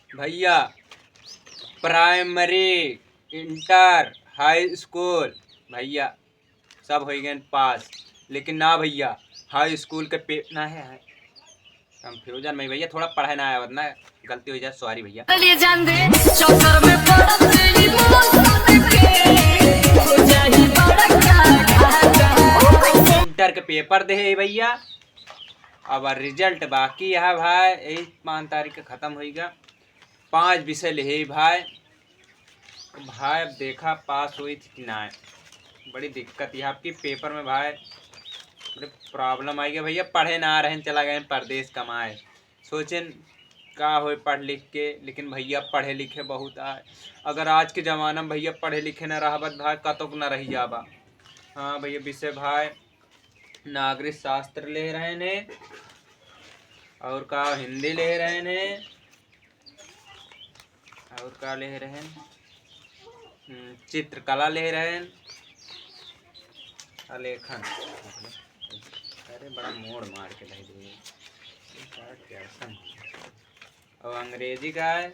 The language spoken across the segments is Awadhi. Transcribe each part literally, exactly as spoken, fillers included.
भइया, primary, inter, high school, भइया, सब होइ गए पास, लेकिन ना भइया, high school के पे-, ना है, है। Confusion में भइया, थोड़ा पढ़े ना आवत ना, गलती होइ जाए, sorry भइया। चलिए जान दे, चक्कर में पड़त तेरी मौत के, हो जाही बड़का घाटा। Inter के paper दे है भइया, अब result बाकी है भाई, यही पाँच तारीख के खतम होइगा। पाँच विषय लेहे भाई। भाई, अब देखा पास होई थी कि ना। बड़ी दिक्कत है आपकी paper में भाई, बड़ी problem आई गई भइया। पढ़े ना रहेन, चला गए परदेस कमाए। सोचेन का होए पढ़ लिख के, लेकिन भइया पढ़े लिखे बहुत आए। अगर आज के जमाना में भइया पढ़े लिखे ना रहबत भाई, कतोक ना रहि जाबा। हाँ भइया, विषय भाई नागरिक शास्त्र लेहे रहेन, और का हिंदी लेहे रहेन, और का लेहे रहेन, हम्म, चित्रकला लेहे रहेन, आलेखन। अरे बड़ा मोड़ मार के धइ दिए। और अंग्रेजी का है,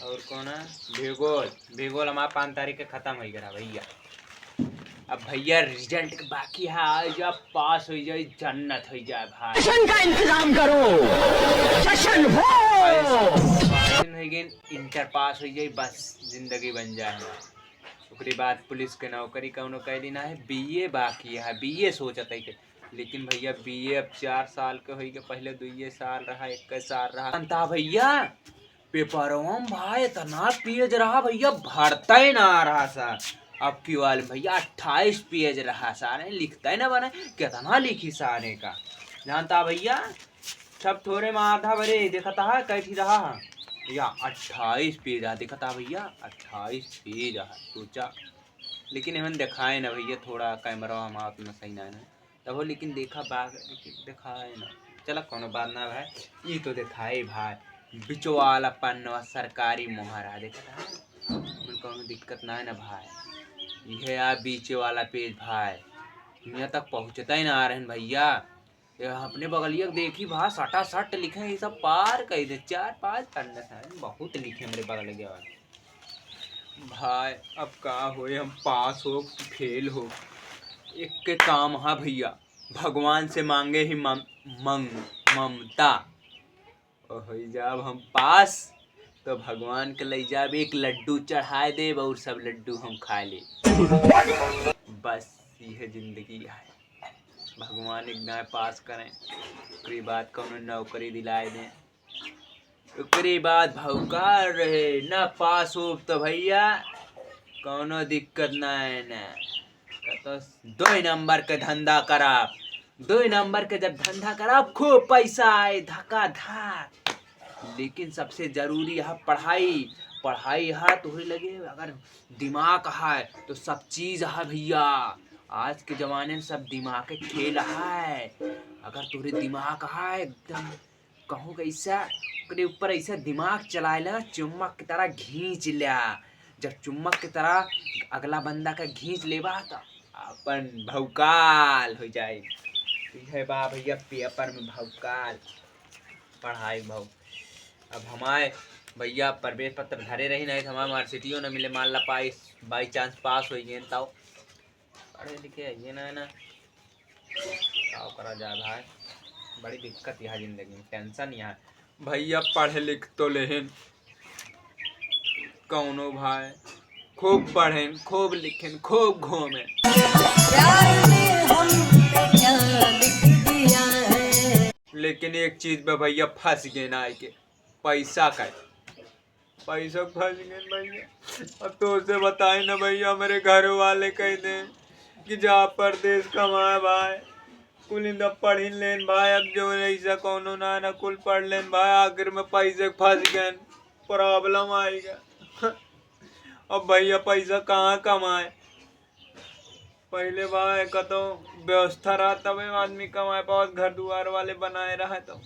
और कौन है? भूगोल। भूगोल हमारा पाँच तारीख के खतम होइ गया भइया। अब भइया result के बाकी है, आ जा, पास होइ जाए, जन्नत होइ जाए भाई। जश्न का इंतजाम करो, जश्न हो। पास होइ गए, inter पास होइ जाए, बस जिंदगी बन जाए हमार। ओकरे बाद पुलिस के नौकरी कौनो कैली ना है, बीए बाकी है, बीए सोचत है के। लेकिन भइया बीए अब चार साल के होइ गए, पहिले दुइये साल रहा, इक्कीस साल रहा। अंता भइया पेपरवा में भाई इतना पेज रहा भइया, भरते ना रहा सर। अब की वाले भइया अट्ठाईस पेज रहा सारे, लिखते ना बने, कितना लिखी सारे का। जानता भइया, सब थोरे में आधा भरे, देखता है, कैठी रहा है। या अट्ठाईस पेज आ, देखता भइया, अट्ठाईस पेज आ, सोचा। लेकिन एमन देखाए ना भइया, थोड़ा कैमरा हमारा उतना सही ना है। तब हो, लेकिन देखा बाग, लेकिन देखाए ना। चला, कौनो बात ना भाई, ई तो देखाए भाई, बिचो वाला पन्नवा सरकारी मोहर आ, देखता है, एमन कौनो दिक्कत ना है ना भाई। यह आ बीचे वाला पेज भाई, यहाँ तक पहुँचता ही ना आ रहन भइया। ये अपने बगलिया के देखी भा, सटा सट लिखे, ये सब पार कई दे, चार पाँच पन्ने सारे बहुत लिखे हमरे बगल के वाले। भाई, अब का होए, हम पास हो कि फेल हो, एक के काम हा भइया, भगवान से मांगे ही मम-, मंग-, ममता। और होइ जाब हम पास, तो भगवान के लइ जाब, एक लड्डू चढ़ाए देब और सब लड्डू हम खाए लेब। बस, यह जिंदगी है। भगवान एक दाएं पास करें, ओकरी बाद कौनो नौकरी दिलाए दें। ओकरी बाद भौकाल रहे, ना पास होब तो भइया, कौनो दिक्कत ना है ना। तो दो नंबर के धंधा करब, दो नंबर के जब धंधा करब, खूब पैसा आए, धका धक। लेकिन सबसे जरूरी है पढ़ाई। पढ़ाई है तोहरे लगे, अगर दिमाग है तो सब चीज है भइया। आज के जमाने में सब दिमाग के खेल है। अगर तोहरे दिमाग है एकदम, कहूँ कैसा, ओकरे ऊपर ऐसा दिमाग चलाए ला, चुम्बक की तरह घींच ल्या। जब चुम्बक की तरह अगला बंदा का घींच लेबा, तो अपन भौकाल हो जाए। तो यह बा भइया, पेपर में भौकाल, पढ़ाई भौ। अब हमारे भइया प्रवेश पत्र धरे रही, नहीं तो हमारे मार्कशीटियो न मिले। मान ला पाई, by chance पास हो गए, तब पढ़े लिखे आइए ना, ना। का करा जाए भाई, बड़ी दिक्कत यहाँ जिंदगी में, tension यहाँ। भइया पढ़े लिख तो लेहिन कौनो भाई, खूब पढ़ेन, खूब लिखेन, खूब घूमेन। प्यार में हमने क्या लिख दिया है। लेकिन एक चीज पे भइया फंस गए ना आइके, पैसा का। पैसा फंस गए भइया। अब तो उसे बताए ना भइया, मेरे घर वाले कह दें कि जा परदेस कमाए भाई, कुल इंदा पढ़िन लेन भाई। अब जो ऐसा कौनो ना ना कुल पढ़ लेन भाई, आखिर में पैसे फंस गए, problem आइगा। अब भइया पैसा कहाँ कमाए? पहिले भाई कतो व्यवस्था रहा, तबे आदमी कमाए पावत, घर दुआर वाले बनाए रहे। तो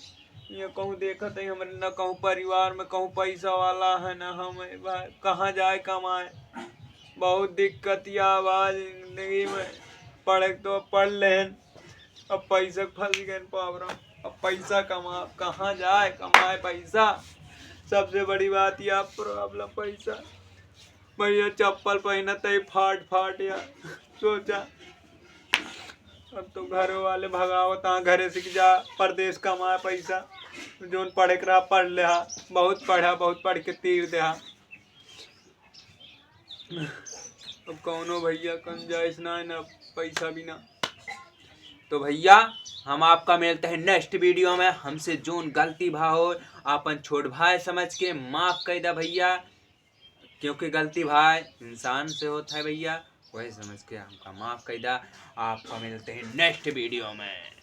ये कहूँ देखत है हमरे, न कहूँ परिवार में कहूँ पैसा वाला है, न हम है भाई, कहाँ जाए कमाए। बहुत दिक्कत या बा जिंदगी में। पढ़े तो पढ़ लेन, अब पैसा फंस गए पावरा। अब पैसा कमा, कहाँ जाए कमाए पैसा? सबसे बड़ी बात या problem पैसा। भैया चप्पल पहिनत ही फाट फाट या, सोचा। अब तो घरे वाले भगावत हाँ, घरे से कि जा परदेस कमाए पैसा। जोन पढ़े के रहा पढ़ लेहा, बहुत पढ़ा, बहुत पढ़ के तीर देहा। अब कौनो भैया गुंजाइश ना है ना पैसा बिना। तो भैया हम आपका मिलते हैं next video में। हमसे जोन गलती भा हो, आपन छोट भाई समझ के माफ कइ दा भैया, क्योंकि गलती भाई इंसान से होत है भैया, वही समझ के हमका माफ कइ दा। आपका मिलते हैं next video में।